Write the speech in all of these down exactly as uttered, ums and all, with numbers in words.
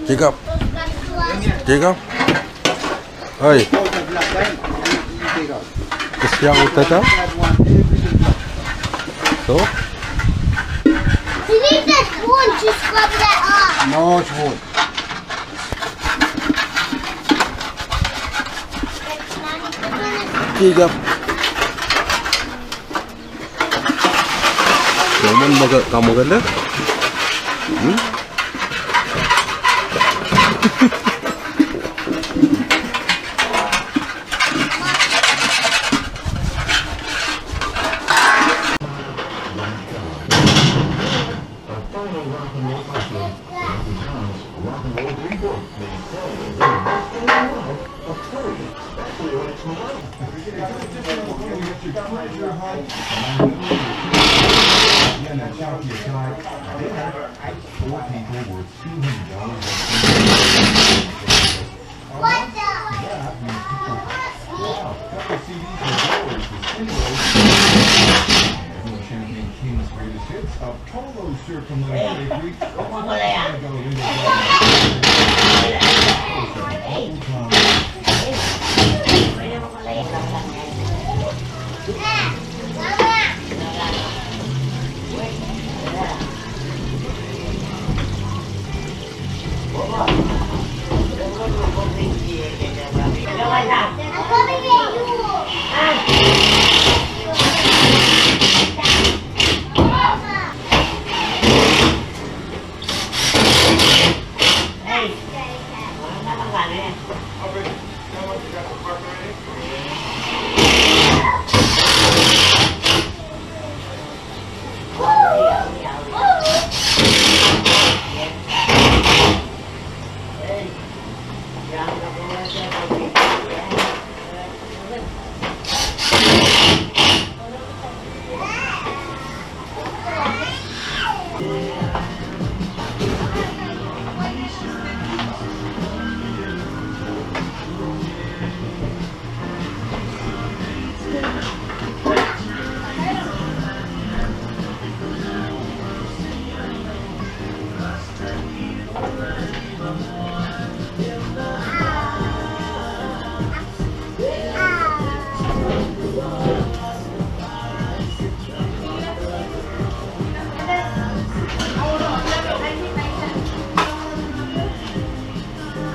Jacob. Jacob. Oi. Kesiang uhdahda. So? You need the spoon to scrub that off. No spoon. Jacob. Naman maka, kamwakele. Hmm?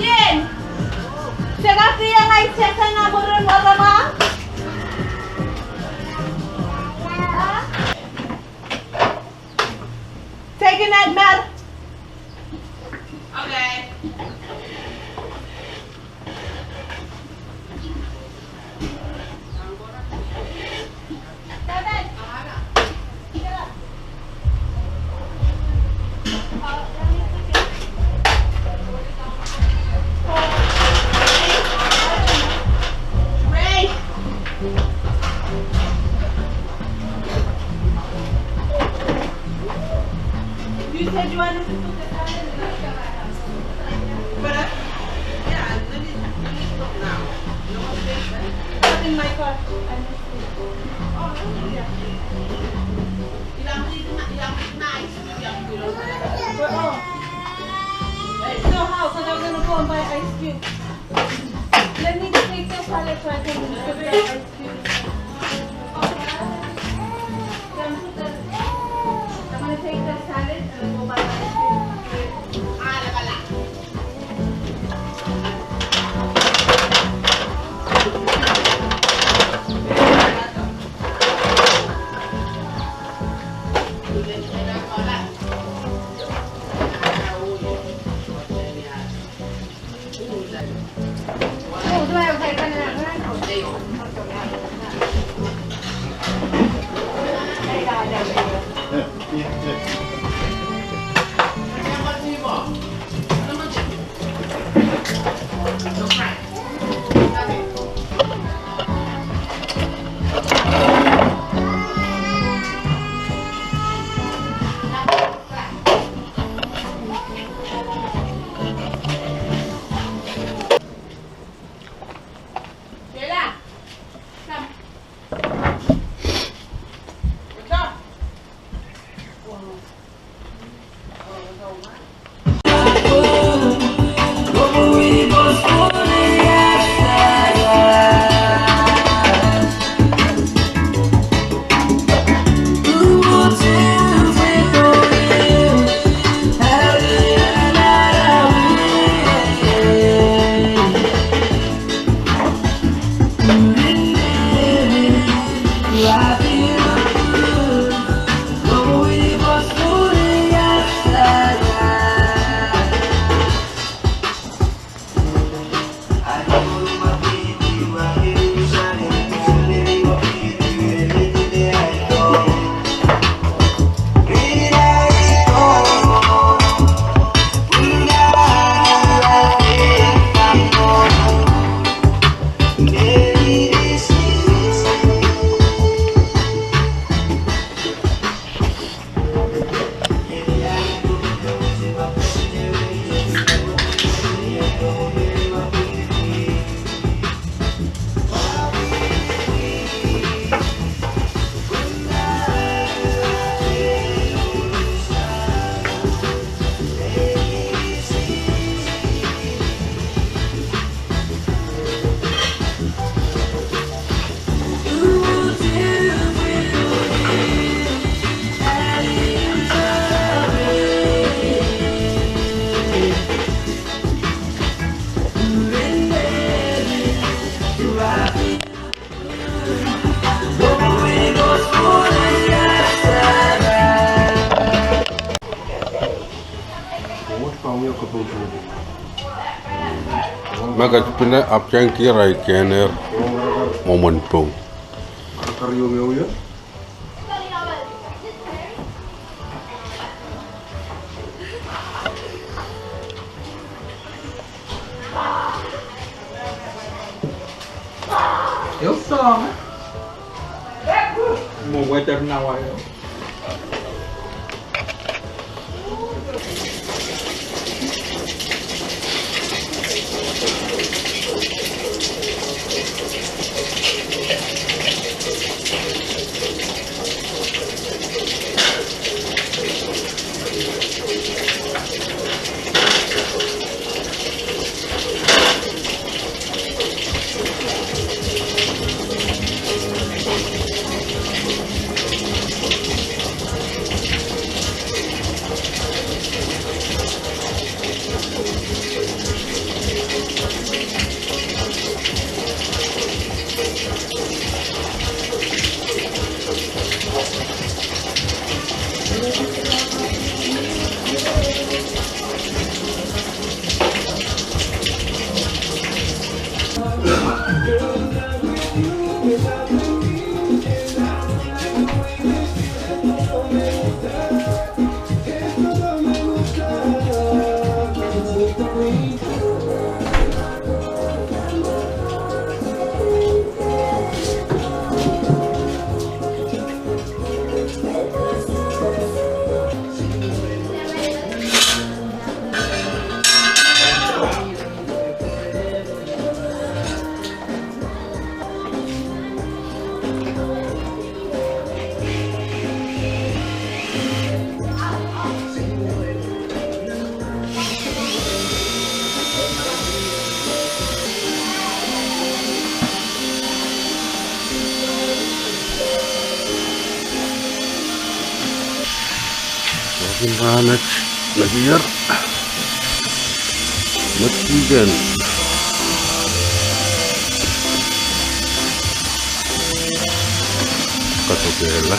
Ien, se kak kihong ai sehse nan mwurin weremwa? Take a nap, Mel. Okay. You said you wanted to cook the salad and not come at us. But I, yeah, let me, let me cook now. No space, right? Not in my car. I missed it. Oh, yeah. You have to, you have to, nice. You have to, you have to. So how? So I'm gonna go and buy ice cube. Let me take the salad so I can put the ice cube. I'm gonna take the salad and go buy ice cube. Me ket pil ahpw kehn kihra I kehn ehr mwomwen pwung. Ehu soang. Mwo weather nan wai ehu. Kin rahnwet nekier. Met kihkehn kadokehla.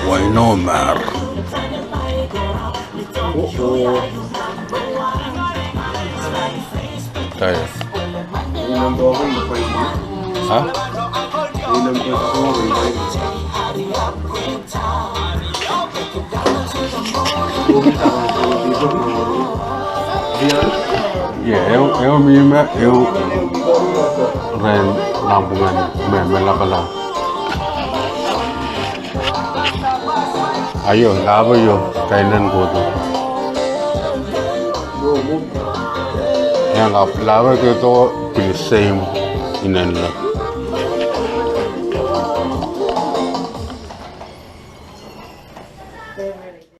Wai no mar. Taya. Ha? Ie, ehu, ehu mihmi, ehu rehn nanpwungen me, me lapalap. Aio, lap aio, kainenen kohdo. Iang ahpw lap aio kohdo pil same inenla.